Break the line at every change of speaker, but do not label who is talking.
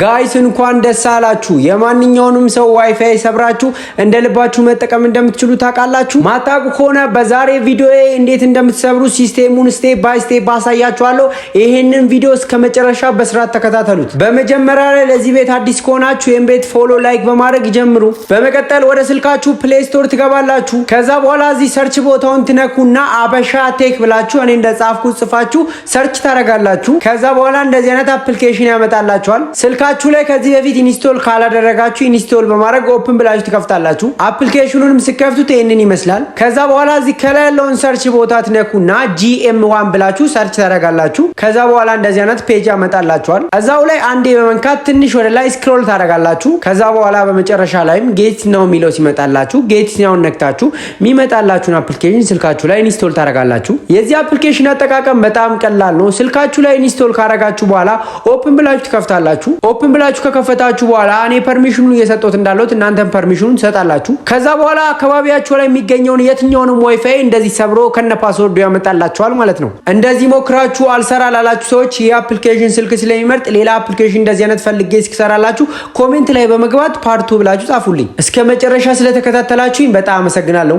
Guys፣ እንኳን ደስ አላችሁ። የማንኛውንም ሰው ዋይፋይ ሰብራችሁ እንደ ልባችሁ መጠቀም እንደምትችሉ ታውቃላችሁ። ማታውቁ ከሆነ በዛሬ ቪዲዮ እንዴት እንደምትሰብሩ system ኡን step by step አሳያችኋለሁ። ይህንን ቪዲዮ እስከ መጨረሻ በስርዓት ተከታተሉት። በመጀመሪያ ላይ ለዚህ ቤት አዲስ ከሆናችሁ ይህን ቤት follow፣ like በማድረግ ይጀምሩ። በመቀጠል ወደ ስልካችሁ Play Store ትገባላችሁ። ከዛ በኋላ እዚህ search ቦታውን ትነኩና አበሻ ቴክ ብላችሁ እኔ እንደጻፍኩ ጽፋችሁ search ታደርጋላችሁ። ከዛ በኋላ እንደዚህ አይነት application ያመጣላችኋል። ስልካችሁ ላይ ከዚህ በፊት install ካላደረጋችሁ install በማድረግ open ብላችሁ ትከፍታላችሁ። Application ኑንም ስትከፍቱት ይህንን ይመስላል። ከዛ በኋላ እዚህ ከላይ ያለውን search ቦታ ትነኩና GM1 ብላችሁ search ታደርጋላችሁ። ከዛ በኋላ እንደዚህ አይነት page ያመጣላችኋል። እዛው ላይ አንዴ በመንካት ትንሽ ወደ ላይ scroll ታደርጋላችሁ። ከዛ በኋላ በመጨረሻ ላይም get now የሚለው ሲመጣላችሁ get now ን ነክታችሁ የሚመጣላችሁን application ስልካችሁ ላይ install ታደርጋላችሁ። የዚህ application አጠቃቀም በጣም ቀላል ነው። ስልካችሁ ላይ install ካረጋችሁ በኋላ open ብላችሁ ትከፍታላችሁ። Open ብላችሁ ከከፈታችሁ በኋላ እኔ permission ኑን እየሰጠሁት እንዳለሁት እናንተም permission ኑን ትሰጣላችሁ። ከዛ በኋላ አካባቢያችሁ ላይ የሚገኘውን የትኛውንም ዋይፋይ እንደዚህ ሰብሮ ከነ password ኡ ያመጣላችኋል ማለት ነው። እንደዚህ ሞክራችሁ አልሰራ ላላችሁ ሰዎች ይህ application ስልክ ስለሚመርጥ ሌላ application እንደዚህ አይነት ፈልጌ እስክሰራላችሁ comment ላይ በመግባት part two ብላችሁ ጻፉልኝ። እስከ መጨረሻ ስለተከታተላችሁኝ በጣም አመሰግናለሁ።